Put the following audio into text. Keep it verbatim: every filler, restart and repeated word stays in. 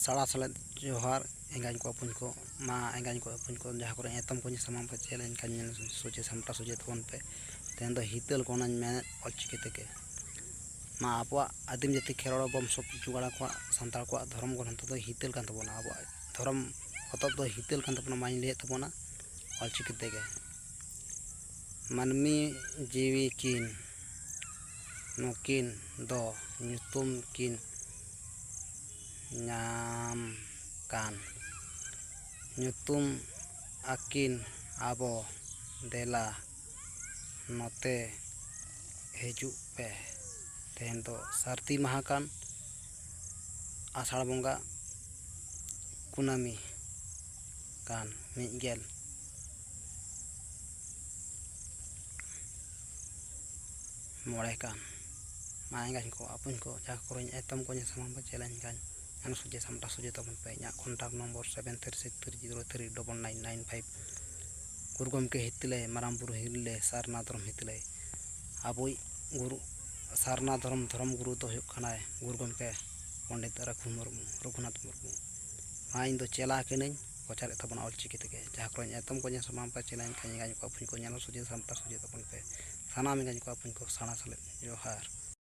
ᱥᱟᱲᱟ ᱥᱮᱞᱮᱫ ᱡᱚᱦᱟᱨ ᱮᱸᱜᱟᱧ ᱠᱚ ᱟᱹᱯᱩᱧ ᱠᱚ, ᱢᱟ ᱮᱸᱜᱟᱧ ᱠᱚ ᱟᱹᱯᱩᱧ ᱠᱚ, ᱡᱟᱦᱟᱸ ᱠᱚᱨᱮ ᱮᱛᱚᱢ ᱠᱚᱧ ᱥᱟᱢᱟᱝ ᱯᱮ ᱪᱮ ᱞᱮᱱᱠᱷᱟᱱ ᱧᱮᱞ ᱥᱚᱡᱷᱮ ᱥᱟᱢᱴᱟ ᱥᱚᱡᱷᱮ ᱛᱟᱵᱚᱱ ᱯᱮ᱾ ᱛᱮᱦᱮᱧ ᱫᱚ ᱦᱤᱛᱟᱹᱞ ᱠᱚ ᱚᱱᱟᱧ ᱢᱮᱱᱮᱫ ᱚᱞᱪᱤᱠᱤ ᱛᱮᱜᱮ᱾ ᱢᱟ ᱟᱵᱚᱣᱟᱜ ᱟᱹᱫᱤᱢ ᱡᱟᱹᱛᱤ ᱠᱷᱮᱨᱣᱟᱲ ᱵᱚᱝᱥᱚ ᱡᱩᱜᱟᱲᱟ ᱠᱚᱣᱟᱜ, ᱥᱟᱱᱛᱟᱲ ᱠᱚᱣᱟᱜ ᱫᱷᱚᱨᱚᱢ ᱜᱨᱚᱱᱛᱷᱚ ᱫᱚ ᱦᱤᱛᱟᱹᱞ ᱠᱟᱱ ᱛᱟᱵᱚᱱᱟ᱾ ᱟᱵᱚᱣᱟᱜ ᱫᱷᱚᱨᱚᱢ ᱯᱚᱛᱚᱵ ᱫᱚ ᱦᱤᱛᱟᱹᱞ ᱠᱟᱱ ᱛᱟᱵᱚᱱᱟ, ᱢᱟᱧ ᱞᱟᱹᱭᱮᱫ ᱛᱟᱵᱚᱱᱟ ᱚᱞᱪᱤᱠᱤ ᱛᱮᱜᱮ᱾ ᱢᱟᱹᱱᱢᱤ ᱡᱤᱣᱤ ᱠᱤᱱ ᱱᱩᱠᱤᱱ ᱫᱚ ᱧᱩᱛᱩᱢ ᱠᱤᱱ ᱧᱟᱢ ᱠᱟᱱ᱾ ᱧᱩᱛᱩᱢ ᱟᱹᱠᱤᱱ ᱟᱵᱚ ᱫᱮᱞᱟ ᱱᱚᱛᱮ ᱦᱤᱡᱩᱜ ᱯᱮ᱾ ᱛᱮᱦᱮᱧ ᱫᱚ ᱥᱟᱹᱨᱫᱤ ᱢᱟᱦᱟ ᱠᱟᱱ, ᱟᱥᱟᱲ ᱵᱚᱸᱜᱟ ᱠᱩᱱᱟᱹᱢᱤ ᱠᱟᱱ, ᱢᱤᱫ ᱜᱮᱞ ᱢᱚᱬᱮ ᱠᱟᱱ᱾ ᱢᱟ ᱮᱸᱜᱟᱧ ᱠᱚ ᱟᱹᱯᱩᱧ ᱠᱚ, ᱡᱟᱦᱟᱸ ᱠᱚᱨᱮᱧ ᱮᱛᱚᱢ ᱠᱚᱧ ᱥᱟᱢᱟᱝ ᱯᱟᱪᱮ ᱞᱮᱱ ᱠᱟᱱ, ᱟᱱ ᱥᱚᱡᱷᱮ ᱥᱟᱢᱴᱟ ᱥᱚᱡᱷᱮ ᱛᱟᱵᱚᱱ ᱯᱮ᱾ ᱤᱧᱟᱹᱜ contact number seven three six three zero three double nine nine five᱾ ᱜᱩᱨᱩ ᱜᱚᱢᱠᱮ ᱦᱤᱛᱟᱹᱞᱟᱹᱭ, ᱢᱟᱨᱟᱝ ᱵᱩᱨᱩ ᱦᱤᱨᱞᱟᱹᱭ, ᱥᱟᱨᱱᱟ ᱫᱷᱚᱨᱚᱢ ᱦᱤᱛᱟᱹᱞᱟᱹᱭ᱾ ᱟᱵᱚᱭᱤᱡ ᱜᱩᱨᱩ, ᱥᱟᱨᱱᱟ ᱫᱷᱚᱨᱚᱢ, ᱫᱷᱚᱨᱚᱢ ᱜᱩᱨᱩ ᱫᱚ ᱦᱩᱭᱩᱜ ᱠᱟᱱᱟᱭ ᱜᱩᱨᱩ ᱜᱚᱢᱠᱮ ᱯᱚᱱᱰᱤᱛ ᱨᱟᱹᱜᱷᱩ ᱢᱩᱨᱢᱩ, ᱨᱚᱜᱷᱩᱱᱟᱛᱷ ᱢᱩᱨᱢᱩ᱾ ᱢᱟ ᱤᱧ ᱫᱚ ᱪᱮᱞᱟ ᱠᱟᱹᱱᱟᱹᱧ, ᱯᱨᱚᱪᱟᱨᱮᱫ ᱛᱟᱵᱚᱱᱟ ᱚᱞᱪᱤᱠᱤ ᱛᱮᱜᱮ᱾ ᱡᱟᱦᱟᱸ ᱠᱚᱨᱮᱧ ᱮᱛᱚᱢ ᱠᱚᱧ ᱥᱟᱢᱟᱝ ᱯᱟᱪᱮ ᱞᱮᱱᱠᱷᱟᱱ ᱮᱸᱜᱟᱧ ᱠᱚ ᱟᱹᱯᱩᱧ ᱠᱚ, ᱧᱮᱞ ᱥᱚᱡᱷᱮ ᱥᱟᱢᱴᱟ ᱥᱚᱡᱷᱮ ᱛᱟᱵᱚᱱ ᱯᱮ᱾ ᱥᱟᱱᱟᱢ ᱮᱸᱜᱟᱧ ᱠᱚ ᱟᱹᱯᱩᱧ ᱠᱚ ᱥᱟᱲᱟ ᱥᱮᱞᱮᱫ ᱡᱚᱦᱟᱨ᱾